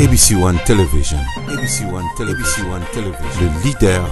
ABC One Television, ABC One Television, ABC One Television, le leader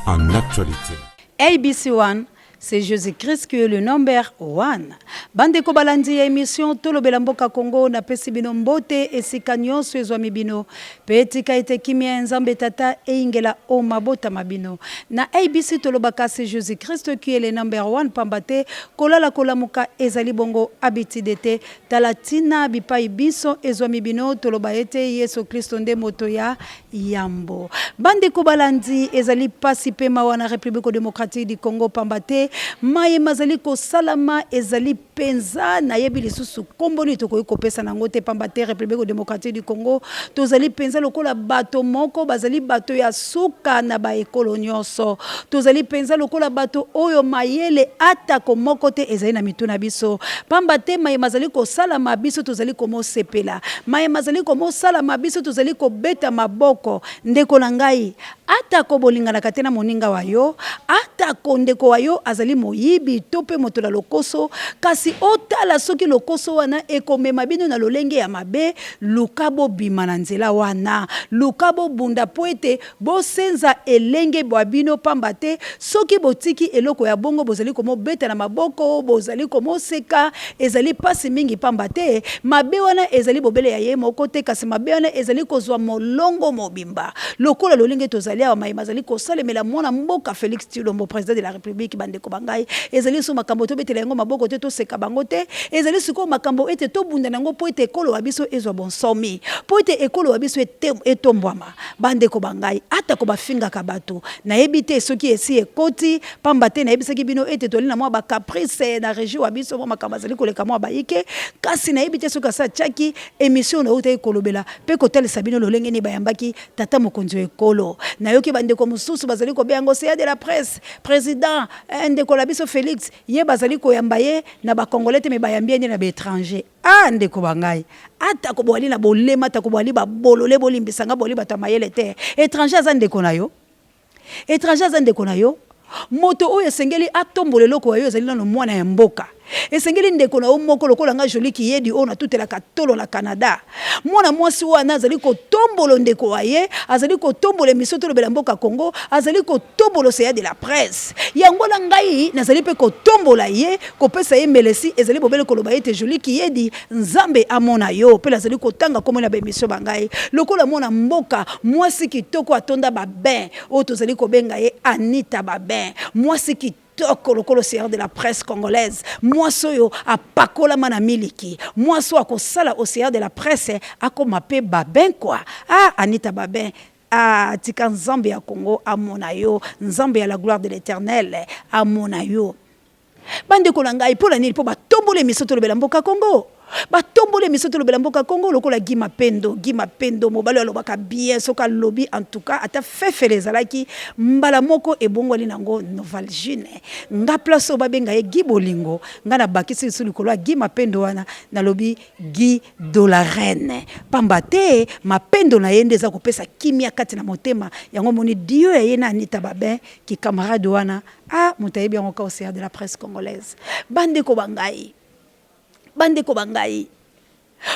en actualité. ABC One, c'est Jésus-Christ qui est le number one. Bandeko balandi ya émission Tolobela mboka Congo napesi bino mbote esika nyonso ezwami bino pe tika ete kimia ya Nzambe Tata eyingela o mabota ma bino. Na ABC tolobaka c'est Jésus-Christ qui est le number one pamba te kolala kolamuka ezali bongo habitude te. Tala tina bipai binso ezwami bino toloba ete Yesu Klisto nde moto ya yambo. Bandeko balandi, ezali pasi pe mawa na Republique democratique du Congo pamba te maye mazali kosalama ezali penza nayebi lisusu kombo nini tokoki kopesa na yango te pamba te Republique democratique du Congo tozali penza lokola bato moko bazali bato ya suka na ba ekolo nionso. Tozali penza lokola bato oyo mayele atako moko te ezali na mitu na biso. Pamba te maye mazali kosalama, biso tozali komosepela. Maye mazali komosalama, biso tozali kobeta maboko. Ndeko na ngai, atako bolinganaka te na moninga wa yo, atako ndeko wa yo azali moyibi to mpe moto na lokoso, kasi otala soki lokoso wana ekomema bino na lolenge ya mabe, luka bobima na nzela wana. Luka bobunda mpo ete Bosenza elenge bwa bino, pamba te soki botiki eloko ya bongo, bozali komobeta na maboko, bozali komoseka. Ezali pasi mingi, pamba te mabe wana ezali bobele ya ye moko te, kasi mabe wana ezali kozwa molongo mobimba. Lokola lolenge tozali awa, maye mazali kosalemela mwana mboka Felix Tshilombo, president de la Republique, bandeko ba ngai, ezali lisusu makambo tobetela yango maboko te, toseka bango te. Ezali sikoyo makambo ete tobunda na yango mpo ete ekolo wa biso ezwa bonsomi, mpo ete ekolo wa biso etombwama. Bandeko ba ngai, atako bafingaka bato, nayebi te soki esi ekoti, pamba te nayebisaki bino ete tozali na mwa ba caprices na regie wa biso, mwa makambo azali koleka mwa bayike, kasi nayebi te soki asi atiaki emission oyo nautaki kolobela mpe kotalisa bino lolenge nini bayambaki tata mokonzi wa ekolo. Nayoki bandeko mosusu bazali kobenga yango CA de la presse, president, eh, ndeko na biso Felix, ye bazali koyamba ye na ba congolais te mais bayambi ye nde na ba etrangers. Ah ndeko ba ngai, atako boali na bolema, atako boali ba bolole, bolimbisa nga, boali bato ya mayele te. Etranger aza ndeko na yo? Etranger aza ndeko na yo? Moto oyo esengeli atombola eloko ya yo ezali nano mwana ya mboka. Esengeli ndeko na yo moko lokola nga Jolie Kiyedi oyo natutelaka tolo na Canada. Mwana mwasi wana azali kotombolo ndeko wa ye, azali kotombola emission Tolobela Mboka Congo, azali kotombolo Seya de la Presse. Yango wana ngai nazali mpe kotombola ye, kopesa ye melesi, ezali bobele koloba ete Jolie Kiyedi, Nzambe amona yo mpe nazali kotanga kombo na ba emission ba ngai. Lokola mwana mboka, mwasi kitoko atonda ba bain, oyo tozali kobenga ye Anita Babin, mwasi kitoko. Kitoko lokola océan de la presse congolaise, mwasi oyo apakolama na miliki, mwasi oyo akosala océan de la presse akoma pe Babin quoi. Ah Anita Babin, ah tika Nzambe ya Congo amona yo, Nzambe ya la gloire de l'Eternel amona yo. Bandeko na ngai, mpo na nini? Mpo batomboli emission Tolobela Mboka Congo. Batomboli emission Tolobela Mboka Congo lokola Guy Mapendo. Guy Mapendo mobali oyo alobaka bien, soki alobi en tout cas ata fefele ezalaki mbala moko ebongwani nango novalgine. Nga place oyo babenga ye Guy Bolingo, nga nabakisi lisusu likolo ya Guy Mapendo wana nalobi Guy de la Reine. Pamba te mapendo na ye nde eza kopesa kimia kati na motema. Yango omoni duo ya ye na Anita Babin ki camarade wana, ah moto ayebi yango kaka ocean de la presse congolaise. Bandeko ba ngai. Bandeko ba ngai,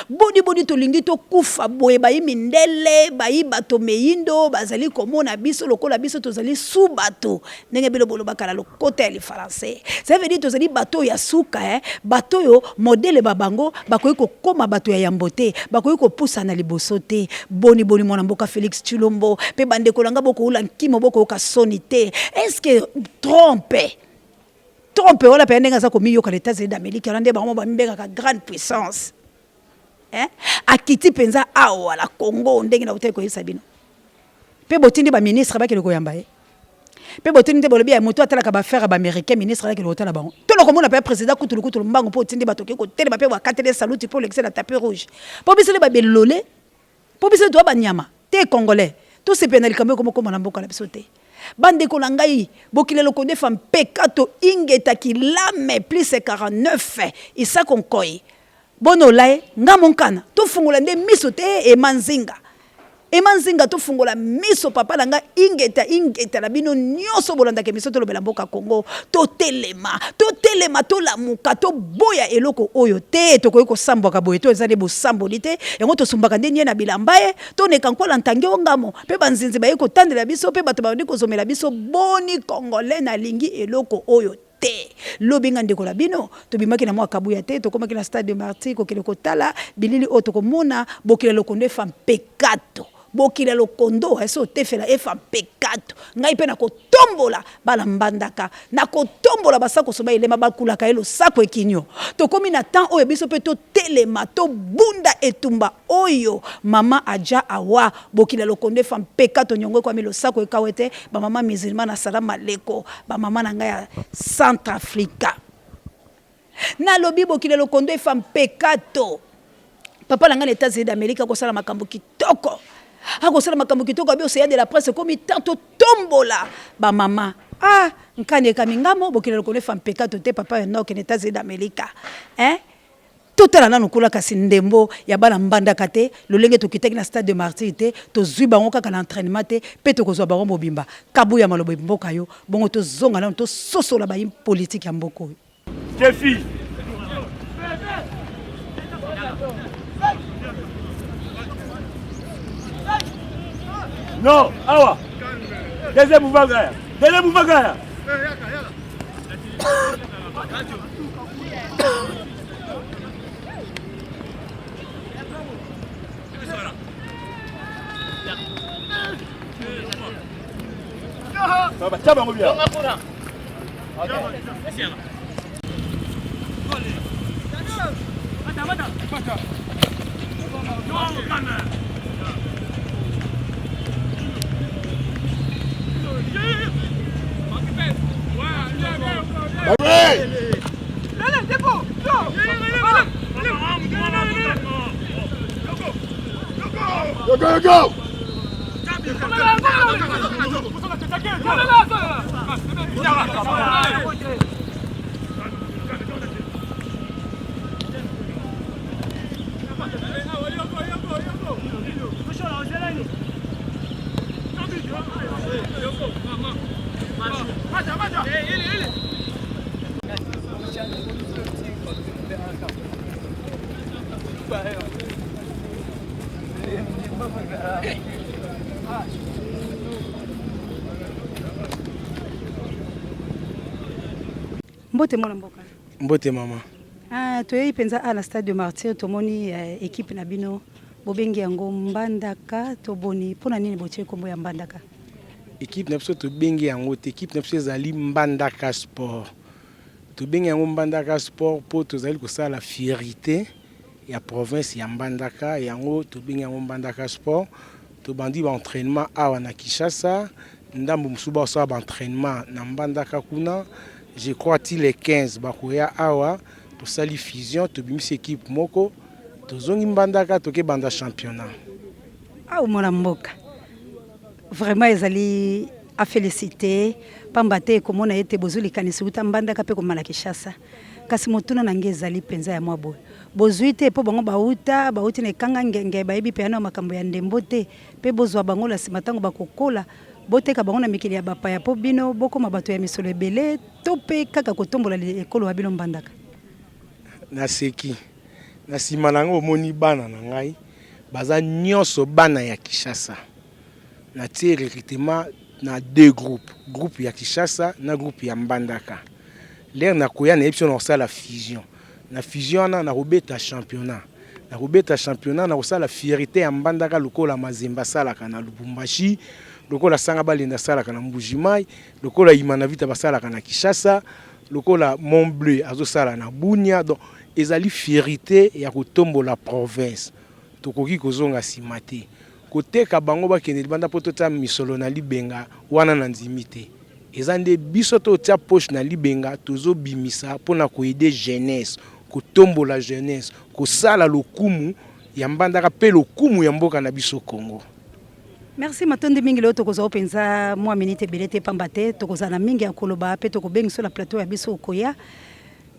boni boni tolingi tokufa boye? Bayi mindele, bayi bato meindo bazali komona biso lokola biso tozali sous bato, ndenge bino bolobaka na lokota ya lifalanse. Ça veut dire tozali bato oyo ya suka, eh, bato oyo modele ba bango bakoki kokoma bato ya yambo te, bakoki kopusana liboso te. Boni boni mwana mboka Felix Tshilombo pe bandeko na ngai bokoula nkimo, bokoyoka soni te? Est-ce que trompe Trump wana penza ndenge aza komiyoka na Etats-Unis d'Amerique wana nde bango moko bamibengaka grande puissance hein? Akiti penza awa na Congo ndenge nautaki koyebisa bino, pe botindi ba ministre bakende koyamba ye, pe botindi nde bolobi ya moto atalaka ba affaire ya ba américain, ministre akende kotala bango. Tolo komona pe president kutulu kutulu mbangu po otindi bato oke kotelema pe bakateli ye saluti po olekisi na tapis rouge, po biso nde ba belole. Po biso toa ba nyama te congolais tosepela na likambo ekomo koma na mboka na biso te ba ndeko na ngai bokila lokondefa mpekato ingeta kilame plus 49 isako nkoy bono olaye nga monkana tofungola nde miso te ema nzinga. Ema Nzinga tofungola miso papa na nga ingeta ingeta na bino nyoso bolandaka emission tolobela mboka Congo totelema totelema tolamuka toboya eloko oyo te tokoki kosambwaka boye to eza nde bosamboli te yango tosumbaka nde nie na bilamba ye toneka nkola ntange ongamo mpe banzinzi baye kotandela biso mpe bato babandi kozomela biso boni congolais nalingi eloko oyo te. Lobi nga ndeko na bino tobimaki na mwa kabuya te, tokomaki na stade de martyrs kokende kotala bilili oyo tokomona bokila lokondo efa mpekato bokila lokondo ese otefela efa mpekato ngai mpe nakotombola bana mbandaka nakotombola basakoso baelema bakulaka ye losako ekinyo tokomi na temps oyo biso mpe totelema tobunda etumba oyo mama aja awa Bokila lokondo efa mpeka to nyongo ekwami losako ekawete ba mama musulman na salam aleko ba mama na ngai ya centre africa nalobi bokila lokondo efa mpeka to papa na ngai na Etats-Unis d'Amerique akosala makambo kitoko akosala makambo kitoko abi oseya de la presse ekomi temps totombola ba mama ah nkani ekami ngamo bokila lokondo efa mpeka to te papa Enoch na Etats-Unis d'Amerique hein Totala nanu kuna kasi ndembo ya bana Mbandaka te, lolenge tokitaki na stade de martyrs te, tozui bango kaka na entrainement te pe tokozua bango mobimba. Kabuya maloba mboka yo, bongo tozonga nanu tososola bayi politique ya mboka oyo. Defi. Non, awa. Deuxième mouvement, gars. Deuxième mouvement, gars. Go, go, go! Mbote mwana mboka. Mbote mama. Ah, toyei mpenza a na stade de martyr tomoni eh, equipe na bino bobengi yango Mbandaka to boni mpo na nini botie nkombo ya Mbandaka? Equipe na biso tobengi yango te, equipe na biso ezali Mbandaka Sport. Tobengi yango Mbandaka Sport mpo tozali kosala fierite ya province ya Mbandaka, yango tobengi yango Mbandaka Sport. Tobandi ba entraînement awa na Kinshasa, ndambo mosusu basala ba entraînement na Mbandaka kuna. Je crois ti le 15 bakoya awa, tosali fusion, tobimisi equipe moko, tozongi Mbandaka toke banda championnat. Awa mwana mboka vraiment ezali a felicite pamba te komona ete bozwi likanisi wuta Mbandaka mpe komala Kinshasa. Kasi motuna na ngai ezali mpenza ya mwa boye, bozwi te mpo bango bauta bauti na ekanga ngenge, bayebi mpenza na makambo ya ndembo te, mpe bozwa bango na nsima ntango bakokola, boteka bango na mikili ya bapaya mpo bino bokoma bato ya misolo ebele, to mpe kaka kotombola ekolo wa bino Mbandaka? Naseki. Na nsima na ngai omoni bana na ngai baza nyonso bana ya Kinshasa. Natie recrutement na deux groupes, groupe ya Kinshasa na groupe ya Mbandaka. L'heure nakoya nayebi biso nakosala fusion. Na fusion wana nakobeta championnat. Nakobeta championnat, nakosala fierite ya Mbandaka lokola Mazembe asalaka na Lubumbashi, lokola Sanga Balenda asalaka na Mbuji-Mayi, lokola Imana Vita basalaka na Kinshasa, lokola Mont Bleu azosala na Bunia. Donc ezali fierite ya kotombola province. Tokoki kozonga sima te. Koteka bango bakende libanda po totia misolo na libenga wana na ndimi te. Eza nde biso totia poche na libenga tozo bimisa pona ko aider jeunesse, kotombola jeunesse, kosala lokumu ya Mbandaka pe lokumu ya mboka na biso Congo. Merci matondi mingi lelo tokozwa yo penza mwa minute ebele te pamba te tokozala na mingi ya koloba pe tokobengisa yo na plateau ya biso okoya.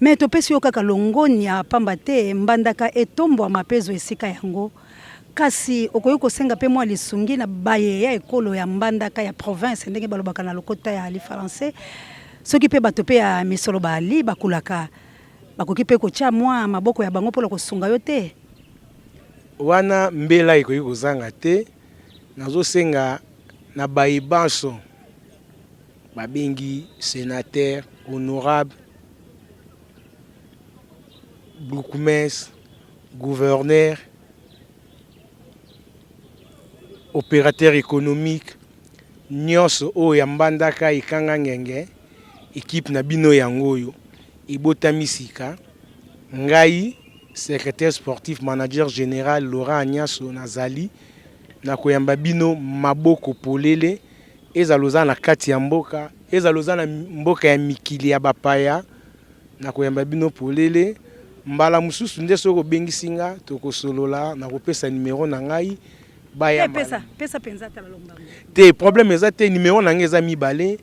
Mais topesi yo kaka longonya pamba te Mbandaka etombwama pe ezwa esika yango. Kasi okoki kosenga mpe mwa lisungi na baye ya ekolo ya Mbandaka ya province, ndenge balobaka na lokota ya lifalanse. Soki mpe bato mpe ya misolo baali bakulaka, bakoki mpe kotia mwa maboko ya bango mpo na kosunga yo te? Wana mbela ekoki kozanga te. Nazosenga na baye banso babengi senateur, honorable, bourgmestre, gouverneur, operateur economique nionso oyo ya Mbandaka ekanga ngenge equipe na bino yango oyo ebotami sika ngai secretaire sportif manager general Laurent Anyaso nazali na koyamba bino maboko polele ezala oza na kati ya mboka ezala oza na mboka ya mikili ya bapaya Nakoyamba bino polele. Mbala mosusu nde soki obengisi nga tokosolola, nakopesa numero na ngai baya Te pesa, pesa penza ata balomba yango. Te problème eza te, numero na ngai eza mibale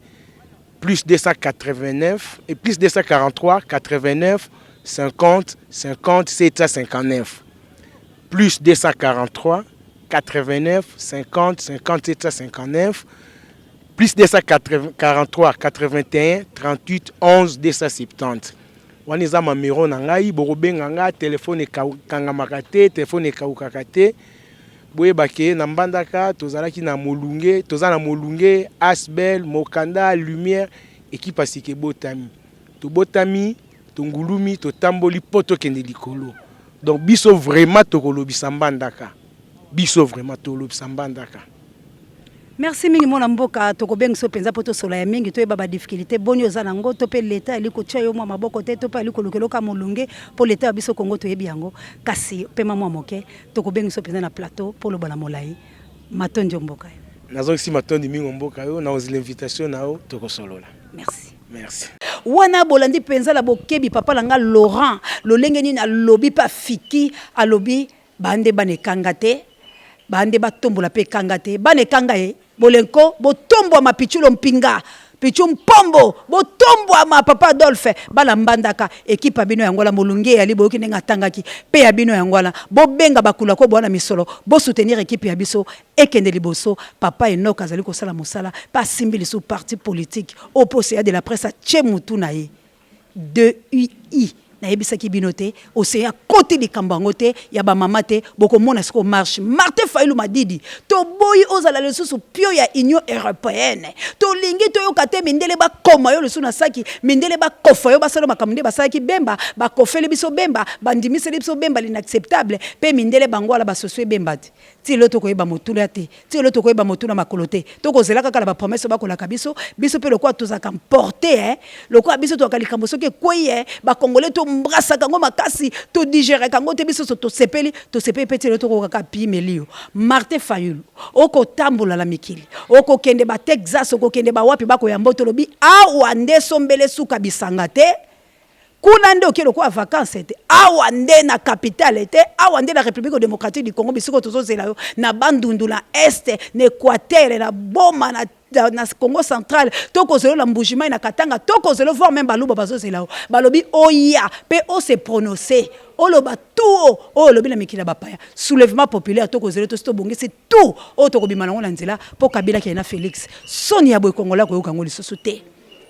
plus 289 et plus 243 89 50 50 759 plus 243 89 50 50 759 plus 243 81 38 11 270 wana eza mamero na ngai bokobenga nga telefone ekangamaka te telefone ekaukaka te boyeba ke na mbandaka tozalaki na molunge toza na molunge asbel mokanda lumière ekipe ya sika ebotami tobotami tongulumi totamboli mpo tokende likolo donc biso vraiment tokolobisa mbandaka biso vraiment tolobisa mbandaka Merci mingi mwana mboka, tokobengisa yo penza po tosola ya mingi, toyeba ba difficultes boni oza na ngo, to pe l'etat ali kotia yo mwa maboko te, to pe ali kolukela yo ka molunge, po l'etat ya biso Congo toyebi yango, kasi pema mwa moke, tokobengisa yo penza na plateau po oloba na molayi. Matondi o mboka yo. Nazongisi matondi mingi o mboka yo, nakozela invitation na yo, tokosolola. Merci. Merci. Wana bolandi penza na bokebi papa na nga Laurent lolenge nini alobi pe afiki, alobi Ba nde bana ekanga te, ba nde batombola pe ekanga te, bana ekanga e bolenko botombwama pichulo mpinga pichu mpombo botombwama papa Adolphe bana mbandaka equipe ya bino yango wana molunge eyali boyoki ndenge atangaki pe ya bino yango wana bobenga bakula ko bwana misolo bo soutenir equipe ya biso ekende liboso papa Enoch azali kosala mosala pe asimbi lisusu parti politique oyo pe ocean de la presse atie mutu na ye DUI nayebisaki bino te ocean akoti likambo yango te ya ba mama te bokomona sikoyo marche Martin Fayulu Madidi toboyi ozala lisusu pio ya union europeenne tolingi toyoka te mindele bakoma yo lisusu na saki mindele bakofa yo basala makambo nde basalaki Bemba bakofeli biso Bemba bandimiseli biso Bemba l'inacceptable pe mindele bango wana basosue Bemba te Ti lelo tokoyeba motuna te. Ti lelo tokoyeba motuna makolo te. Toko zela kaka na ba promesses oyo bakolaka biso. Biso pe lokola tozalaka emporte eh, lokola biso tozalaka likambo soki ekweyi eh, ba congolais to embrassaka yango makasi, to digeraka yango te, biso tosepeli, tosepeli pe ti lelo tokoyoka kaka pimeliyo. Martin Fayulu, oko tambola na mikili, okokende ba Texas, okokende ba wapi bakoyamba yo, tolobi awa nde sombele suka bisanga te. Kuna nde oke lokola vacances te awa nde na capitale te awa nde na Republique democratique du Congo bisika tozo zela yo na Bandundu na Est na Equateur na Boma na na Congo central to kozela na Mbujimayi na Katanga to kozela voir meme baluba bazo zela yo balobi oya pe o se prononcer oloba tout oyo olobi na mikili ya bapaya soulèvement populaire to kozela tosi tobongisi tout oyo tokobima nango na nzela po Kabila akende na Felix soni ya boye congolais akoyoka yango lisusu te.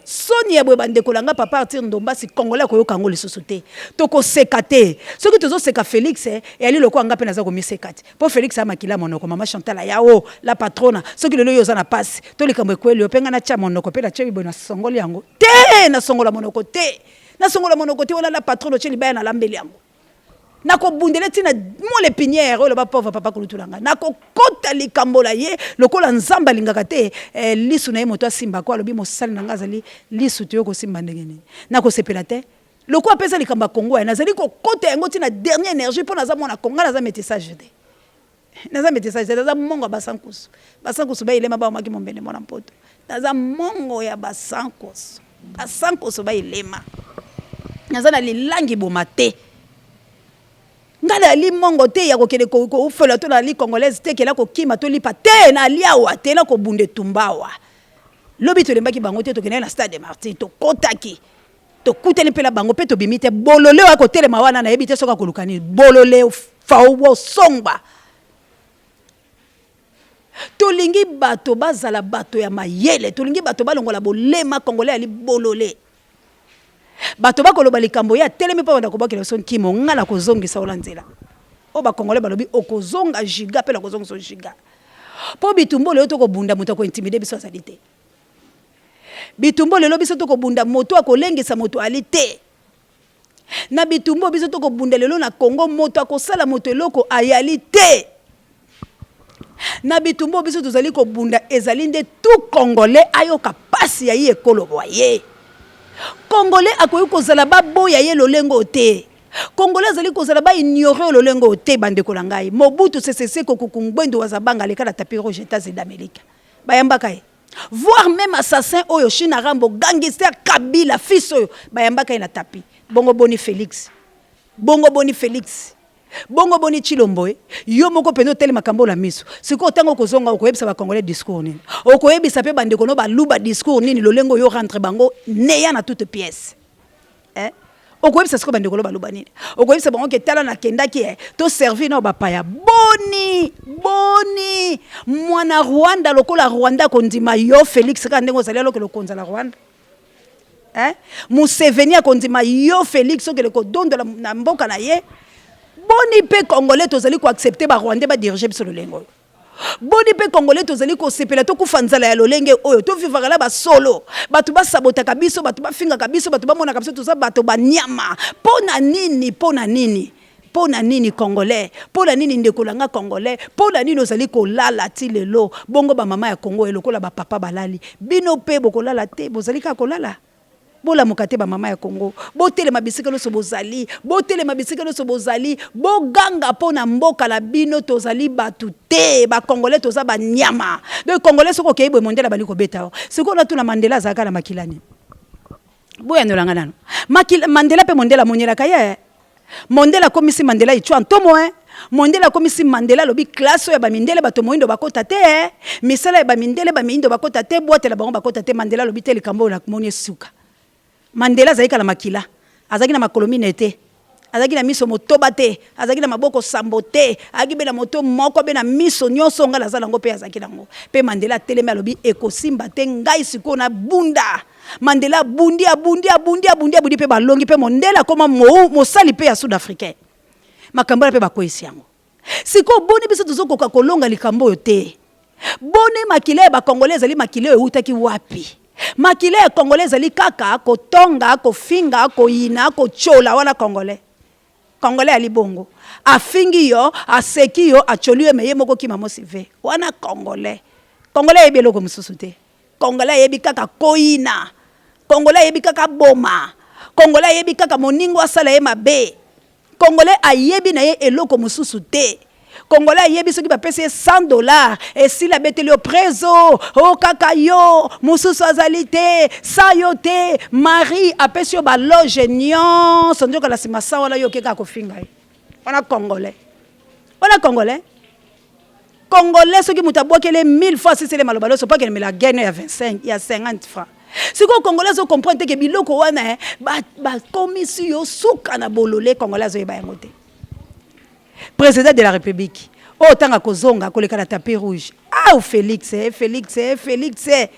Soni ya boye ba ndeko na nga papa Arthur Ndombasi congolais akoyoka yango lisusu te tokoseka te soki tozoseka Felix eyali lokola nga pe naza komiseka te po Felix a makila monoko mama Chantal ayao la patrona soki lelo yo oza na pasi to likambo ekweli yo pe nga natia monoko pe natie boye nasongoli yango te nasongola monoko te nasongola monoko te wana la patrona otie libaya nalambeli yango Nakobundela ye ti na moelle epinière oyo eloba pauvre papa kulutu na ngai. Nakokota likambo na ye lokola Nzambe alingaka te eh, lisu na ye moto asimba ko alobi mosali na ngai azali lisu te okosimba ndenge nini? Nakosepela te lokola mpe eza likambo ya Congo ya nazali kokota yango ti na dernière energie mpo naza mwana Congo, ngai naza metissage te. Naza metissage te, naza mongo ya basankusu. Basankusu ba ilema baomaki mombende mwana mpoto. Naza mongo ya basankusu. Basankusu ba ilema. Naza na lilangi boma te. Nga nali mongo te ya kokende kofela to nali congolaise te kela kokima to lipa te nali awa te na kobunda etumba awa. Lobi tolembaki bango te tokendaki na stade de martyrs tokotaki. Tokutani mpe na bango mpe tobimi te. Bolole oyo akotelema wana nayebi te soki akoluka nini. Bolole faobo songba. Tolingi bato bazala bato ya mayele, tolingi bato balongola bolema. Congolais ali bolole. Bato bakoloba likambo, ye atelemi mpo banda kobwakela biso nkimo. Nga na kozongisa ola nzela oyo bacongolais balobi okozonga giga mpe na kozongisa giga, mpo bitumba lelo tokobunda, moto akointimider biso azali te. Bitumba lelo biso tokobunda, moto akolengisa moto ali te. Na bitumba biso tokobunda lelo na Congo, moto akosala moto eloko ayali te. Na bitumba biso tozali kobunda, ezali nde tout Congolais ayoka pasi ya ye ekolo bwa ye. Congolais akoki kozala baboya ye lolengo te. Congolais azali kozala baignorer oyo lolengo te. Bandeko na ngai, Mobutu Sese Seko Kuku Ngbendu Wazabanga aleka na tapis rouge États-Unis d'Amérique, bayambaka ye. Voire même assassin oyo China Rambo, gangster Kabila fils oyo, bayambaka ye na tapis. Bongo boni Félix? Bongo boni Félix? Bongo boni Tshilombo? E yo moko mpenza oteli makambo na miso. Sikoyo ntango okozonga, okoyebisa bacongolais discours nini? Okoyebisa mpe bandeko no baluba discours nini, lolengo oyo rentre bango neya na toute pièce, eh? Okoyebisa sikoyo bandeko no baloba nini? Okoyebisa bango ke tala, nakendaki e toservir nao bapaya. Boni boni mwana Rwanda lokola Rwanda akondima yo Félix kaka ndenge ozali alokele okonza na Rwanda, eh? Museveni akondima yo Félix okele kodondola na mboka na ye? Boni mpe Congolais tozali koaccepter barwandais badiriger biso lolenge oyo? Boni mpe Congolais tozali kosepela tokufa nzala ya lolenge oyo, tovivaka na basolo, bato basabotaka biso, bato bafingaka biso, bato bamonaka biso toza bato banyama? Mpo na nini? Mpo na nini? Mpo na nini Congolais? Mpo na nini, ndeko na nga Congolais? Mpo na nini ozali kolala ti lelo? Bongo bamama ya Congo e lokola bapapa balali, bino mpe bokolala te? Bozali kaka kolala, bolamuka te. Bamama ya Congo, botelema bisika nyonso bozali, botelema bisika nyonso bozali, boganga mpo na mboka na bino. Tozali bato te, bacongolais toza banyama. Donc Congolais, soki okei boye, mondele abandi kobeta yo. Sikoyo natuna, Mandela azalaka na makila nini? Boyanolanga nano. Mandela mpe mondele amonielaka ye. Mondele akomisi Mandela icwa ntomo e mondele akomisi Mandela, alobi classe oyo ya bamindele, bato moyindo bakota te e misala ya bamindele, bamiyindo bakota te, bwatela bango bakota te. Mandela alobi te, likambo oyo namoni esuka. Mandela azalaki kala makila, azalaki na makolo mine te, azalaki na miso motoba te, azalaki na maboko sambo te, azalaki mpe na moto moko mpe na miso nyonso ngai naza nango mpe azalaki nango mpe. Mandela atelemi, alobi ekosimba te, ngai sikoyo nabunda. Mandela abundi, abundi, abundi, abundi, abundi mpe balongi, mpe mondele akoma mosali mpe ya Sud Africain. Makambo wana mpe bakweyisi yango. Sikoyo boni biso tozokoka kolonga likambo oyo te? Boni makila ya bacongolais ezali makila oyo eutaki wapi? Makila ya Congolais ezali kaka kotonga, kofinga, koyina, kotyola. Wana Congolais. Congolais ali bongo, afingi yo, aseki yo, atyoli yo, me ye moko kima mosi ve. Wana Congolais. Congolais ayebi eloko mosusu te. Congolais ayebi kaka koyina. Congolais ayebi kaka boma. Congolais ayebi kaka moningo asala ye mabe. Congolais ayebi na ye eloko mosusu te. Congolais ayebi soki bapesi ye 100 $, esili, abeteli yo prezo o kaka yo mosusu azali te sa yo te. Marie apesi yo baloge nyonso, nzoka na nsima sa wana yo oke kaka kofinga ye. Wana Congolais. Wana Congolais. Congolais, soki moto abwakeli 1000 fois, asisele maloba nyonso mpo akende mela gene ya 25, ya 50 francs. Sikoyo Congolais azocomprendre te ke biloko wana bakomisi yo suka na bolole. Congolais azoyeba yango te. Président de la République oyo ntango akozonga koleka na tapis rouge au Félix, eh, Félix, eh, Félix, eh.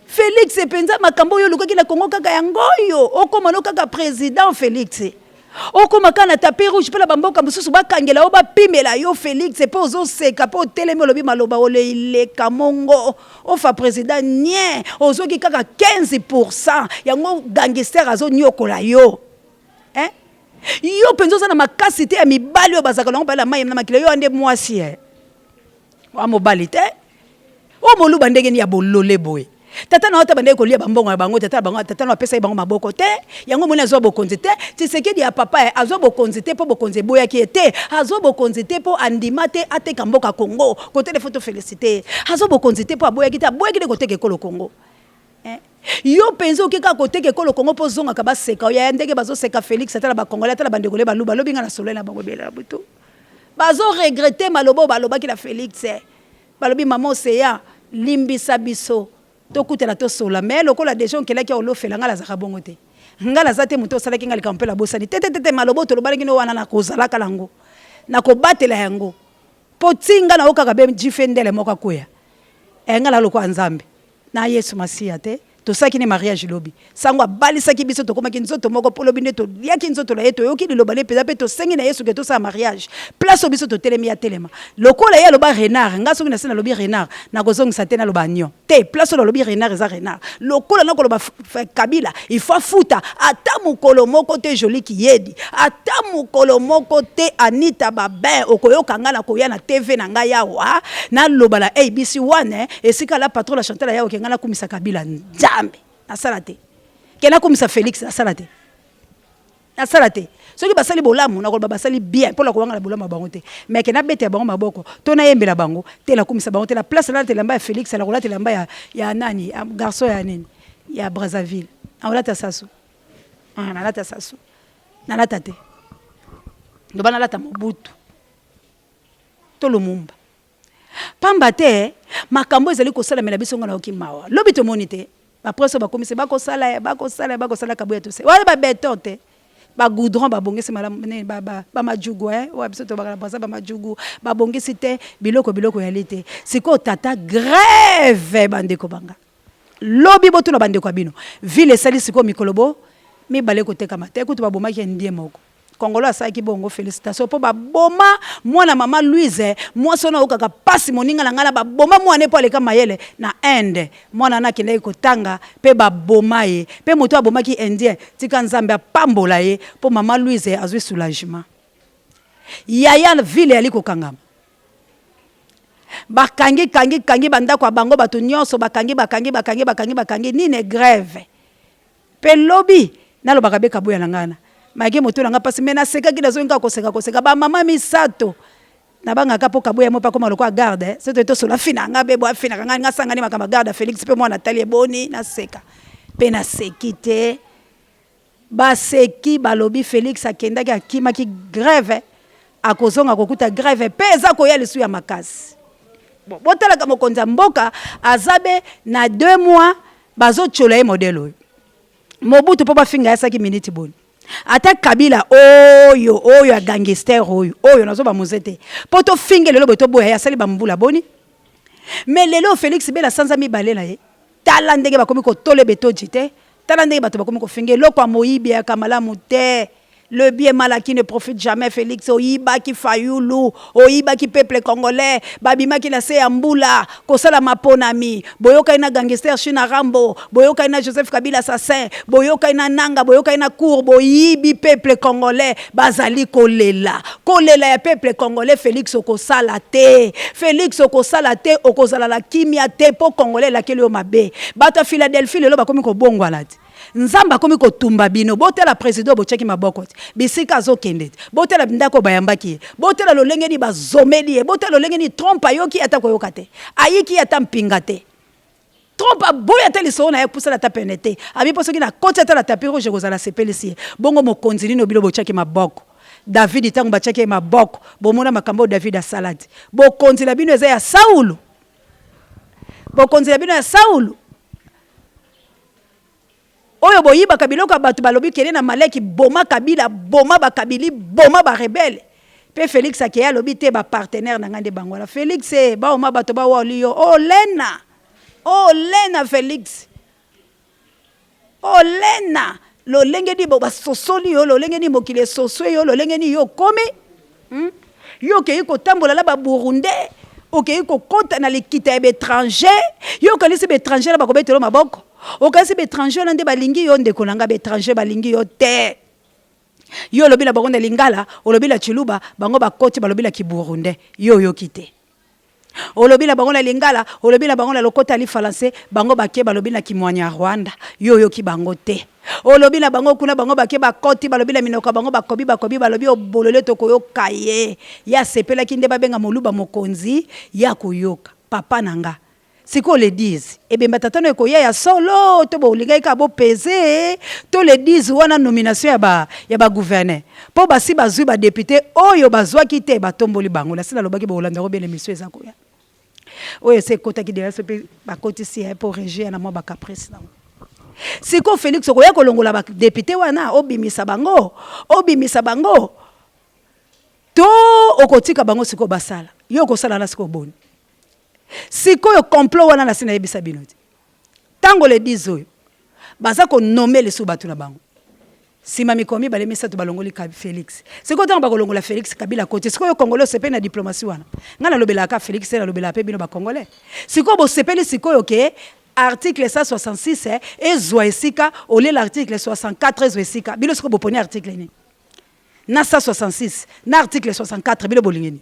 Félix mpenza, makambo oyo olukaki na Congo kaka yango oyo, okóma no kaka président. Félix, okóma kaka na tapis rouge mpe na bamboka mosusu bakangela yo, bapimela yo. Félix, mpe ozoseka mpe otelemi, olobi maloba oleileka mongo ofa président nie, ozwaki kaka 15 %, yango gangster azoniokola yo, eh? Yo mpenza oza na makasi te ya mibali oyo bazalaka nango bala mai na makila. Yo ande mwasi e wa mobali te, oyo moluba ndenge nini ya bolole boye? Tata na yo ata bandeki kolia bambongo na bango, tata na bango, tata na apesa ye bango maboko te. Yango omoni azwa bokonzi te. Tshisekedi ya papa ye azwa bokonzi te mpo bokonzi eboyaki ye te. Azwa bokonzi te mpo andima te ateka mboka Congo. Kote il faut toféliciter ye. Azwa bokonzi te mpo aboyaki te, aboyaki nde koteka ekolo Congo, eh? Yo mpenza oke kaka koteka ekolo Kongo mpo ozongaka baseka oyo ya ndenge bazoseka Félix. Ata na bacongolais, ata na bandeko le baluba, alobi nga na solo na bango ebele na butu, bazoregretter maloba oyo balobaki na Félix. Balobi: "Mama Oseya, limbisa biso, tokutana tosola." Mais lokola déjà onkelaki olofela, ngai nazalaka bongo te. Ngai naza te moto osalaki ngai likambo mpe nabosani te, te, te, te. Maloba oyo tolobalaki no wana, nakozalaka nango, nakobatela yango. Mpo ti nga naokaka be jife ndele moko akweya. Eh nga na lokola Nzambe. Na Yesu Masiya te. Tosalaki ne mariage lobi. Sango abalisaki biso tokomaki nzoto moko mpo lobi nde toliaki nzoto na ye toyoki liloba na ye mpenza mpe tosengi na Yesu ke tosala mariage. Place oyo biso totelemi ye atelema. Lokola ye aloba renard nga soki nasi nalobi renard nakozongisa te naloba agneau. Te place oyo nalobi renard eza renard. Lokola nakoloba Kabila il faut afuta ata mokolo moko te Jolie Kiyedi ata mokolo moko te Anita Babin okoyoka nga nakoya na TV na ngai awa naloba na ABC one esika la patrona Chantal aya oke nga nakumisa Kabila Nzambe nasala te ke nakumisa Felix nasala te Nasala te. Soki basali bolamu, nakoloba basali bien mpo na kowangana bolamu ya bango te. Mais ke nabetela bango maboko to nayembela bango te, nakumisa bango te. Na place nalata elamba ya Felix, nakolata elamba ya, ya nani, ya garçon ya nini, ya Brazzaville. Nakolata Sassou. Ah, nalata Sassou. Nalata te. Loba nalata Mobutu to Lumumba. Pamba te makambo ezali kosalamela biso nga nayoki mawa. Lobi tomoni te ba prince oyo bakomisi bakosala ye bakosala ye bakosala kabuya tose wana ba beton te ba goudron babongisi malamu nini ba ba ba majugu eh oyo biso tobaka na Brazza ba majugu babongisi te biloko biloko yali te sikoyo tata grève bandeko banga lobi botuna bandeko ya bino ville esali sikoyo mikolo bo mibale kotekama te kutu babomaki indien moko Congolais asalaki bongo felicitation po ba boma mwana mama Louise mwasi wana ayokaka pasi moninga na ngai na ba boma mwana ye po aleka mayele na Inde mwana wana akendaki kotanga pe ba boma ye pe moto abomaki indien tika nzambe apambola ye po mama Louise azui soulagement yaya ville eyali kokangama bakangi kangi kangi ba ndako ya bango bato nyonso bakangi bakangi bakangi bakangi bakangi nini grève Pe lobi nalobaka be kabuya na ngai wana malgre moto na ngai pasi mais nasekaki nazongi kaka koseka koseka ba mama misato nabangaka po kabuya mo pe akoma lokola garde soki toye tosola afina ngai be bo afinaka ngai ngai asangani makambo ya garde ya Felix pe mwana atali eboni naseka pe naseki te baseki balobi Felix akendaki akimaki grève akozonga kokuta grève pe eza koya lisu ya makasi bon botalaka mokonzi ya mboka aza be na deux mois Bazo tshiola ye modèle oyo. Mobutu po bafinga ye asaki minute boni? Ata Kabila oyo oyo ya gangster oyo oyo nazo ba muze te. Po to finge lelo boye toboya ye asali ba mbula boni? Mais lelo Felix bela sanza mibale na ye tala ndenge bakomi kotole betoji te tala ndenge bato bakomi kofinga eloko ya moyibi eyaka malamu te. Le bien mal acquis ne profite jamais Felix oyibaki fayulu oyibaki peuple congolais babimaki na se ya mbula kosala maponami boyokani na gangster China Rambo boyokani na Joseph Kabila assassin boyokani na Nanga boyokani na cour boyibi peuple congolais bazali kolela kolela ya peuple congolais Felix okosala te Felix okosala te okozala na kimia te po congolais elakeli yo mabe bato ya Philadelphie lelo bakomi kobongwana te Nzambe akomi kotumba bino. Botala president oyo botiaki maboko te. Bisika azo kende te. Botala ndako oyo bayambaki ye. Botala lolenge nini bazomeli ye. Botala lolenge nini Trump ayoki ye ata koyoka te. Ayiki ye ata mpinga te. Trump aboyi ata lisolo na ye apusana ata pene te. Abi mpo soki nakoti ata na tapis rouge ekozala asepelisi ye. Bongo mokonzi nini oyo bino botiaki maboko? David ntango batiaki ye maboko, bomona makambo oyo David asala te. Bokonzi na bino eza ya Saulo. Bokonzi na bino ya Saulo. Oyo boyibaka biloko ya batu balobi kende na maleki boma kabila boma ba kabili boma ba rebelle pe Felix akeyi alobi te ba partenaire na ngai nde bango wana Felix eh baoma bato ba woli yo olena olena Felix olena lolenge nini basosoli yo lolenge nini mokili esoswe yo lolenge nini yo okomi hmm? Yo okeyi kotambola na ba burundais, okeyi kokota na likita ya ba etrangers, yo okanisi ba etrangers wana bakobetela yo maboko? Okanisi ba etrangers wana nde balingi yo? Ndeko na nga, ba etrangers balingi yo te. Yo olobi na bango na lingala, olobi na tshiluba, bango bakoti balobi na kiburundais, yo oyoki te. Olobi na bango na lingala, olobi na bango na lokota ya lifalanse, bango bake balobi na kimwanyarwanda, yo oyoki bango te. Olobi na bango kuna, bango bake bakoti balobi na minoko ya bango, bakobi bakobi balobi obolole tokoyoka ye. Ye asepelaki nde babenga moluba mokonzi, ye akoyoka. Papa na nga. Sikoyo le 10 ebemba tata no ekoya ya solo to bolingaki kaka bo pese to le 10 wana nomination ya ba ya ba gouverneur po basi bazui ba depute oyo bazwaki te batomboli bango nasi nalobaki bokolanda yango bien emission eza koya oyo esi ekotaki deja soki pe bakotisi ye po regie ya na mwa ba caprice nango sikoyo Felix okoya kolongola ba depute wana obimisa bango obimisa bango to okotika bango sikoyo basala. Yo okosala na sikoyo boni? Sikoyo complot wana nasi nayebisa bino te. Tango le 10 oyo baza ko nommer lisusu batu na bango. Sima mikolo mibale misatu balongoli Felix. Sikoyo tango bakolongola Felix Kabila akoti. Sikoyo congolais osepeli na diplomatie wana? Nga nalobelaka kaka Felix te nalobelaka pe bino ba congolais. Sikoyo bosepeli sikoyo ke article 166 ezua esika au lieu l'article 64 ezua esika. Bino sikoyo boponi article nini? Na 166 na article 64 bino bolingi nini?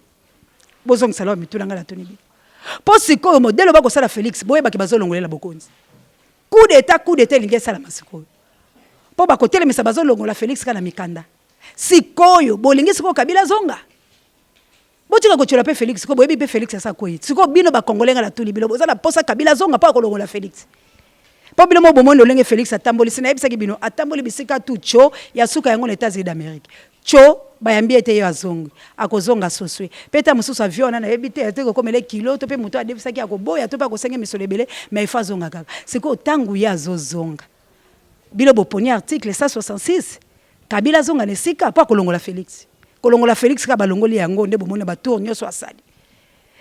Bozongisa lwa mituna nga natuni bino. Po sikoyo modèle oyo bakosala Felix boyeba ke bazolongola ye na bokonzi. Coup d'etat coup d'etat elingi esalama sikoyo. Po bakotelemisa bazolongola Felix kaka na mikanda. Sikoyo bolingi sikoyo Kabila azonga? Botika kotiola pe Felix sikoyo boyebi pe Felix asi akweyi. Sikoyo bino ba congolais nga natuni bino boza na posa Kabila azonga po akolongola Felix? Po bino moko bomoni lolenge Felix atamboli si nayebisaki bino atamboli bisika tout tcho ya suka yango na Etats Unis d'Amerique tcho bayambi ye te ye azongi akozonga sosue pe ta mosusu avion wana nayebi te ete kokomela ye kilo to pe moto adefisaki akoboya to pe akosenge misolo ebele mais il faut azonga kaka sikoyo tangu ye azozonga bino boponi article 166 Kabila azonga na esika po akolongola Felix kolongola Felix kaka balongoli yango nde bomoni na ba tour nioso asali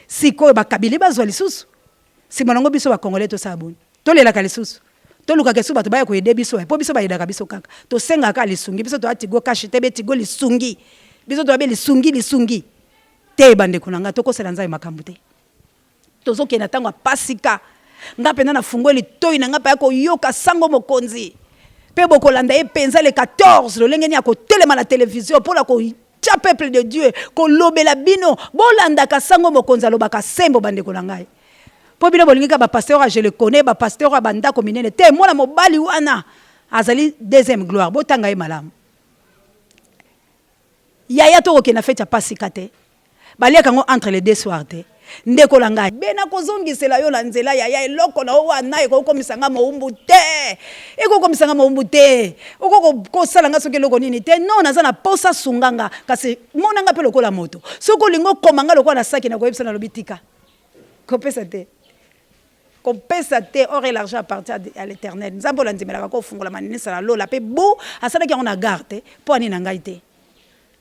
sikoyo ba kabili bazwa lisusu Sima nango biso ba congolais tosala boni? Tolelaka lisusu? Tolukaka lisusu bato baya ko aider biso? Po biso ba aidaka biso kaka. Tosengaka kaka lisungi. Biso toza tigo cash te be tigo lisungi. Biso toza be lisungi lisungi. Te ba ndeko na nga tokosela Nzambe makambo te. Tozokende na tango ya pasika. Nga penza na fungoli litoyi na nga paya koyoka sango mokonzi. Pe bokolanda ye penza le 14 lolenge nini akotelema na television pona ko tia peuple de Dieu kolobela bino bolandaka sango mokonzi alobaka sembo bandeko na ngai po bino bolingi kaka ba pasteur ya je le connais ba pasteur ya ba ndako minene te mwana mobali wana azali deuxième gloire botanga ye malamu yaya tokokende na fete ya pasika te Baliaka yango entre les deux soirs te ndeko na ngai. Be nakozongisela yo na nzela yaya eloko na yo wana ekoki komisa nga mowumbu te ekoki komisa nga mowumbu te okoki kosala nga soki eloko nini te non naza na posa sunga nga kasi mona nga pe lokola moto soki olingi okoma nga lokola na saki nakoyebisa nalobi tika kopesa te kopesa te or et l'argent appartient à l'eternel nzambe oyo nandimelaka kofungola maninisa na lola pe bu asalaki yango na gare te po ani na ngai te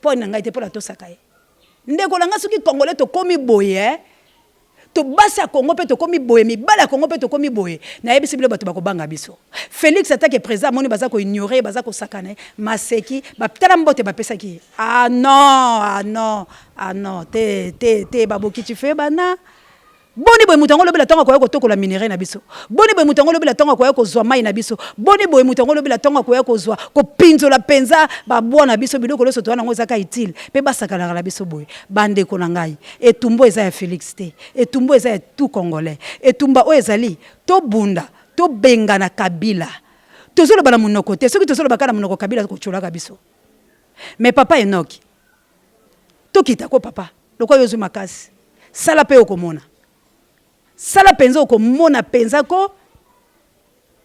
po ani na ngai te po natosaka ye Ndeko na nga soki congolais tokomi boye eh to basi ya Congo pe tokomi boye mibali ya Congo pe tokomi boye nayebisi bino batu bakobanga biso Felix ata ke president amoni baza ko ignore ye baza kosakana ye maseki ba tala mbote bapesaki ye ah non ah non ah non te te te babokici fe bana Boni boye moto yango lobela tango akoya kotokola minerais na biso? Boni boye moto yango lobela tango akoya kozua mayi na biso? Boni boye moto yango lobela tango akoya kozua, kopinzola penza ba bois na biso, biloko nionso toza na yango eza kaka utile pe basakanaka na biso boye? Ba ndeko na ngai, etumba oyo eza ya Felix te, etumba oyo eza ya tout congolais. Etumba oyo ezali tobunda, tobengana Kabila. Tozoloba na monoko te, soki tozoloba kaka na monoko Kabila akotsholaka biso. Mais papa Enock, Tokita ko papa lokola yo ozui makasi sala pe okomona sala penza okomona penza ko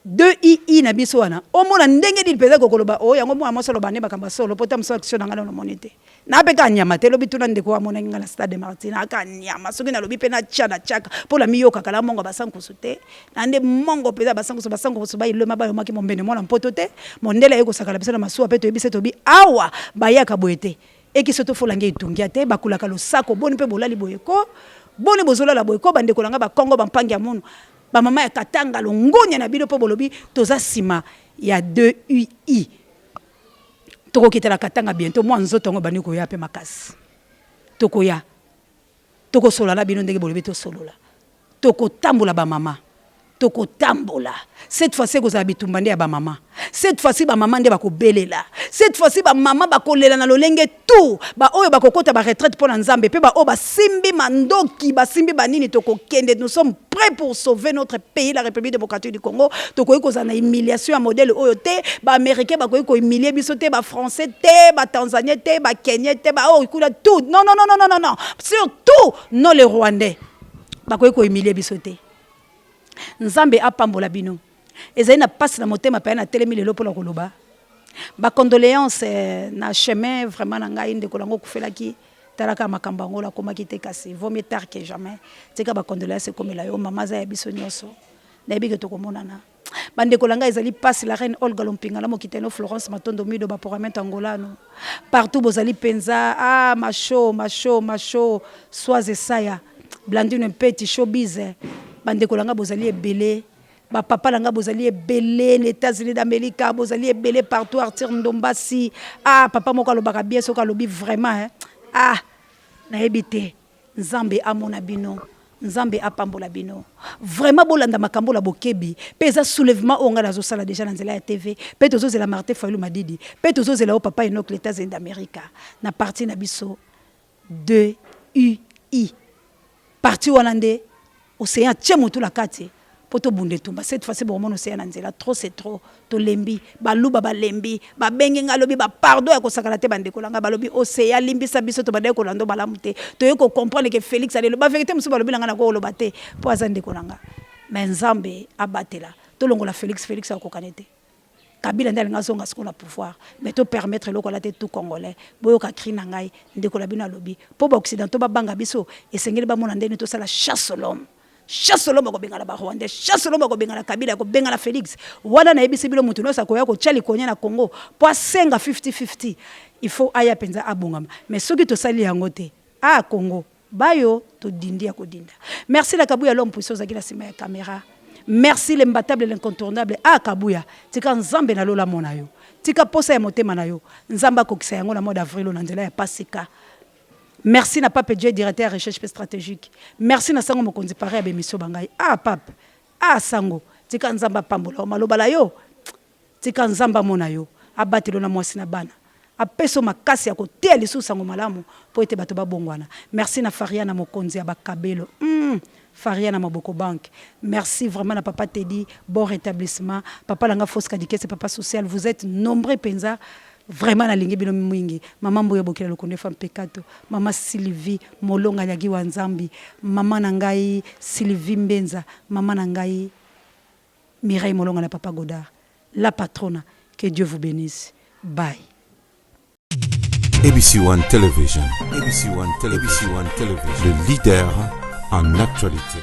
2 ii na biso wana omona ndenge nini penza kokoloba o oh, yango mwana mwasi aloba nde makambo ya solo po ta mosusu action na ngai nano omoni te na pe kaka nyama te lobi tuna ndeko amonaki ngai na stade de martyr na kaka nyama soki nalobi pe natya natyaka mpo na miyokaka na mongo basankusu te na nde mongo mpenza basankusu basankusu bailema bayomaki mombene mwana mpoto te mondele aye kosakana biso na masuwa mpe toyebisi tobi awa bayaka boye te Ekiso to fola nge etungia te bakulaka losako boni pe bolali boye ko boni bozolala boye ko bandeko na nga ba kongo ba mpangi ya munu ba mama ya katanga longonya na bino po bolobi toza sima ya 2 ui tokokita na katanga bientot mwa nzoto yango ebandi koya pe makasi tokoya Tokosolola na bino ndenge bolobi tosolola. Tokotambola ba mama. Tokotambola. Cette fois-ci ekozala bitumba nde ya ba mama. Cette fois-ci ba mama nde bakobelela. Cette fois-ci ba mama bakolela na lolenge tout. Ba oyo bakokota ba retraite mpo na Nzambe mpe ba oyo basimbi mandoki, basimbi ba nini tokokende. Nous sommes prêts pour sauver notre pays, la République démocratique du Congo. Tokoki kozala na humiliation ya modèle oyo te. Ba Américains bakoki ko humilier biso te, ba Français te, ba Tanzaniens te, ba Kenyans te, ba oyo kuna tout. Non, non, non, non, non, non. Surtout non les Rwandais. Bakoki ko humilier biso te. Nzambe apambola bino. Ezali na pasi na motema pe na telemi lelo pona koloba. Ba condoléances eh, na chemin vraiment na ngai ndeko nango okufelaki tala kaka makambo yango nakomaki te kasi vaut mieux tard que jamais. Tika ba condoléances ekomela yo mama aza ya biso nyonso. Nayebi ke tokomonana. Bandeko na ngai, ezali mpasi. La reine Olga Lompinga na mokitano Florence Matondo Mido baporamento angolano partout bozali mpenza. Ah, masho masho masho soise esaya Blandine Mpeti showbiz. Bandeko na ngai, bozali ebele. Bapapa na ngai, bozali ebele na États-Unis d'Amérique, bozali ebele partout. Arthur Ndombasi, ah, papa moko alobaka bien. Soki alobi vraiment, eh? Ah, nayebi te. Nzambe amona bino, Nzambe apambola bino vraiment. Bolanda makambo na bokebi mpe eza soulèvement oyo ngai nazosala déjà na nzela ya TV. Mpe tozozela Martin Fayulu Madidi, mpe tozozela oyo papa Enok les États-Unis d'Amérique na parti na biso 2 ui parti wana nde océan atie motu na kati mpo tobunda etumba. Cette fois-ci bokomona océan na nzela. Trop c'est trop, tolembi. Baluba balembi, babengi ngai alobi bapardon ya kosakana te. Bandeko na ngai balobi océan limbisa biso, tobandaki kolanda malamu te. Toye kocomprendre ke Félix alelo bavérité mosusu balobi na ngai, nako koloba te mpo aza ndeko na nga. Mais Nzambe abatela, tolongola Félix. Félix akokani te. Kabila nde alingi azonga sikoyo na pouvoir, mais topermettre eloko wana te. Tout Congolais, boyoka cri na ngai. Ndeko na bino alobi mpo baoccidentaux babanga biso, esengeli bamona ndeni tosala chasse l'homme. Chasse l'homme, akobengana Barwandais. Chasse l'homme, akobengana Kabila, akobengana Félix wana. Nayebisi bino, motu nyonso akoya kotia likonia na Congo mpo asenga 50-50, il faut aya mpenza abongama. Mais soki tosali yango te, a Congo bayo todindi ya kodinda. Merci na Kabuya, l'homme puissant, ozalaki na nsima ya caméra. Merci l'imbattable, l'incontournable. A Kabuya, tika Nzambe na lola mona yo. Tika posa ya motema na yo, Nzambe akokisa yango na mois d'avril na nzela ya Pasika. Merci na Pape Dieu, directeur ya recherche pe stratégique. Merci na Sango Mokonzi, pare ya bemission bangai. Ah Pape, ah Sango, tika Nzambe apambola yo. Maloba la yo, tika Nzambe amona yo, abatelo na mwasi na bana, apesa makasi ya koteya lisusu sango malamu mpo ete bato babongwana. Merci na Faria na mokonzi ya bakabelo. Faria na Maboko Bank. Merci vraiment na papa Teddy, bon rétablissement. Papa langa Fosca Dikese, papa social, vous êtes nombreux penza. Vraiment nalingi bino mingi. Mama Mboya Bokila Lokonde fa Mpekato, mama Sylvie Molonga Nyagi wa Nzambi, mama na ngai Sylvie Mbenza, mama na ngai Mireille Molonga na papa Godard. La patrona, que Dieu vous bénisse. Bye. ABC One Television, ABC One Television, ABC One Television, le leader en actualité.